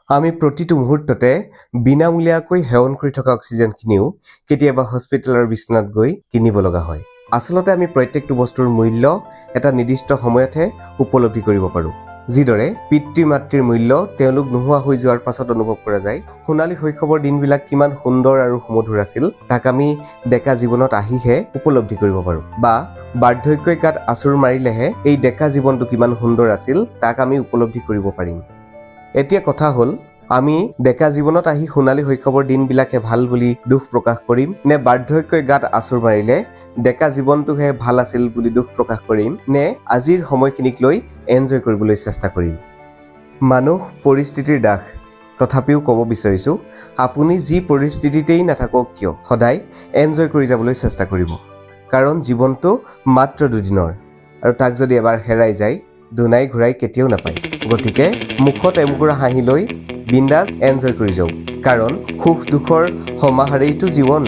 আমি প্ৰতিটো মুহূৰ্ততে বিনামূলীয়াকৈ সেৱন কৰি থকা অক্সিজেনখিনিও কেতিয়াবা হস্পিটেলৰ বিচনাত গৈ কিনিব লগা হয়। আচলতে আমি প্ৰত্যেকটো বস্তুৰ মূল্য এটা নিৰ্দিষ্ট সময়তহে উপলব্ধি কৰিব পাৰোঁ। যিদৰে পিতৃ মাতৃৰ মূল্য তেওঁলোক নোহোৱা হৈ যোৱাৰ পাছত অনুভৱ কৰা যায়, সোণালী শৈশৱৰ দিনবিলাক কিমান সুন্দৰ আৰু সুমধুৰ আছিল, তাক আমি ডেকা জীৱনত আহিহে উপলব্ধি কৰিব পাৰোঁ, বা বাৰ্ধক্যই গাত আঁচোৰ মাৰিলেহে এই ডেকা জীৱনটো কিমান সুন্দৰ আছিল তাক আমি উপলব্ধি কৰিব পাৰিম। এতিয়া কথা হ'ল, আমি ডেকা জীৱনত আহি সোণালী শৈশৱৰ দিনবিলাকহে ভাল বুলি দুখ প্ৰকাশ কৰিম নে বাৰ্ধক্যই গাত আঁচোৰ মাৰিলে ডেকা জীৱনটোহে ভাল আছিল বুলি দুখ প্ৰকাশ কৰিম, নে আজিৰ সময়খিনিক লৈ এনজয় কৰিবলৈ চেষ্টা কৰিম? মানুহ পৰিস্থিতিৰ দাস। তথাপিও ক'ব বিচাৰিছোঁ, আপুনি যি পৰিস্থিতিতেই নাথাকক কিয়, সদায় এনজয় কৰি যাবলৈ চেষ্টা কৰিব। কাৰণ জীৱনটো মাত্ৰ দুদিনৰ, আৰু তাক যদি এবাৰ হেৰাই যায়, দুনাই ঘূৰাই কেতিয়াও নাপায়। গতিকে মুখত এমুকুৰা হাঁহি লৈ বিন্দাছ এনজয় কৰি যাওক, কাৰণ সুখ দুখৰ সমাহাৰেইতো জীৱন।